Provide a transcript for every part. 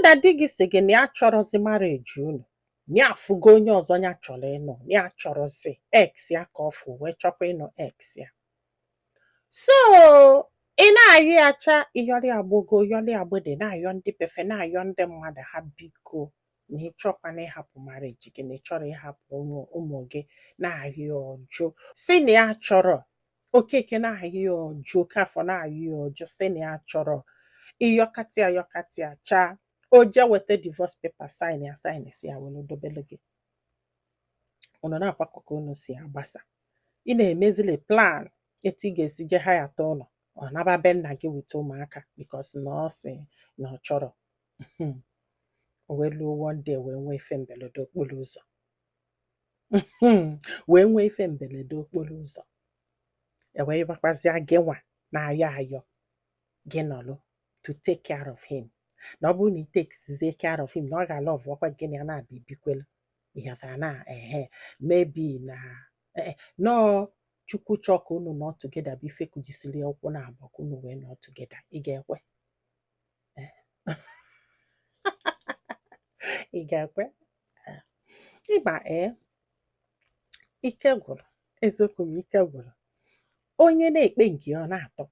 na di gị sị gị na ya chọrọzi marriage unu, na ya afụgo onye ọzọ ya chọrọ ịnụ, na ya chọrọzi ex ya ka ọ fụ wee chọkwa ịnụ ex ya. So ị na-ayọ ya cha, ịyọrị agbogo, yọrị agbede, na-ayọ ndị befe, na-ayọ ndị mmadụ, ha biko, na ị chọkwana ịhapụ marriage gị, na ị chọrọ ịhapụ ụmụ ụmụ gị. Na-ayọ ya ọjụ, si na ya chọrọ. Okeke na-ayọ ya ọjụ, Okafọ na-ayọ ya ọjụ, si na ya chọrọ. Ịyọkatị ayọkatị chaa, o jee weta divorce paper, sign ya, sign si ya were dobelu gị. Unu na-akwakọ ka unu si agbasa. Ị na-emezili plan etu ị ga-esi je ha ya atọ ụlọ, ọ naba be nna gị wite ụmụaka, because na ọ sị na ọ chọrọ. O wee luo one day, wee nwee ife mberede okporo ụzọ, wee nwee ife mberede okporo ụzọ. E wee gbakwazịa gị nwa na-ayọ ayọ gị nọlụ to take care of him, na ọ bụrụ na ị takesizie care of him, na ọ ga-ala ọvụọkwa gị na ya na-abịa ebikwelu. Ịghọtara na ehe maybe na nọọ Chukwu chọọ ka unu nọ together bụ ife kụjisiri ya ụkwụ na abụọ ka unu wee nọ together. Ị ga-ekwe? Eh. Ị ga-ekwe? Eh. Ịgba ee, ike gwụrụ. Eziokwu m, ike gwụrụ. Onye na-ekpe nke ọ na-atọ,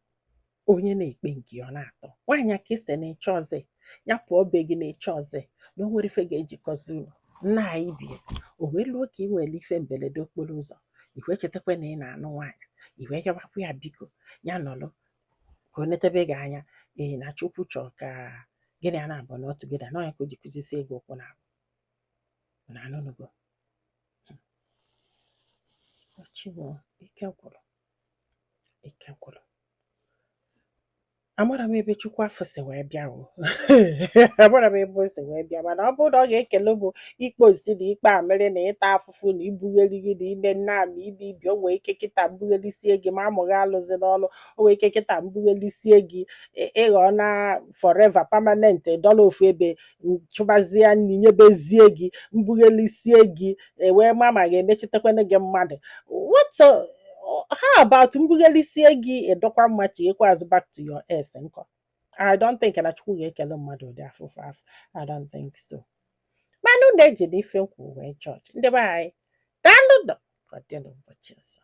onye na-ekpe nke ọ na-atọ. Nwaanyị aka ise na ịchọ ọzọ, ya pụọ be gị na ịchọ ọzọ, na o nwere ife ga-ejikọzi unu nna anyị bie. O wee luo ka ị nwere ife mberede okporo ụzọ, i wee chetakwa na ị na-anụ nwaanyị, i wee yọbakwa ya biko, ya nọlụ ka o netebe gị anya. Ee, na Chukwu chọọ ka gị na ya na-abụ nọ together, na ọ ya ka o ji kụzisie gị ụkwụ na abụ na anụnụgo. Chiwo, ike gwụrụ, ike gwụrụ. Amara m ebe Chukwu afọ si wee bịa o, amara m ebe o si wee bịa. Mana ọ bụrụ na ọ ga-ekele bụ ikpe osisi na ikpe amịrị na ịta afụfụ na ibugheri gị na ime nna na ibe ibi, o nwee ike kịta mbughelisie gị ma amụghị alụzi n'ọlụ. O nwee ike kịta mbughelisie gị, ịghọ na forever permanent dọla ofu ebe chụbazie nri nyebezie gị, mbughelisie gị ewee ma ma ga-emechitekwana gị mmadụ. What how about mbughelisie gị ịdọkwa mma chighekwa azụ back to your ex nkọ? I don't think na Chukwu ga-ekele mmadụ ụdị afụfụ afụ. I don't think so. Mana unu eji n'ife nkwu wee jọji ndị be anyị. Daalụ nọ, ka ọ dị n'ụbọchị ọzọ.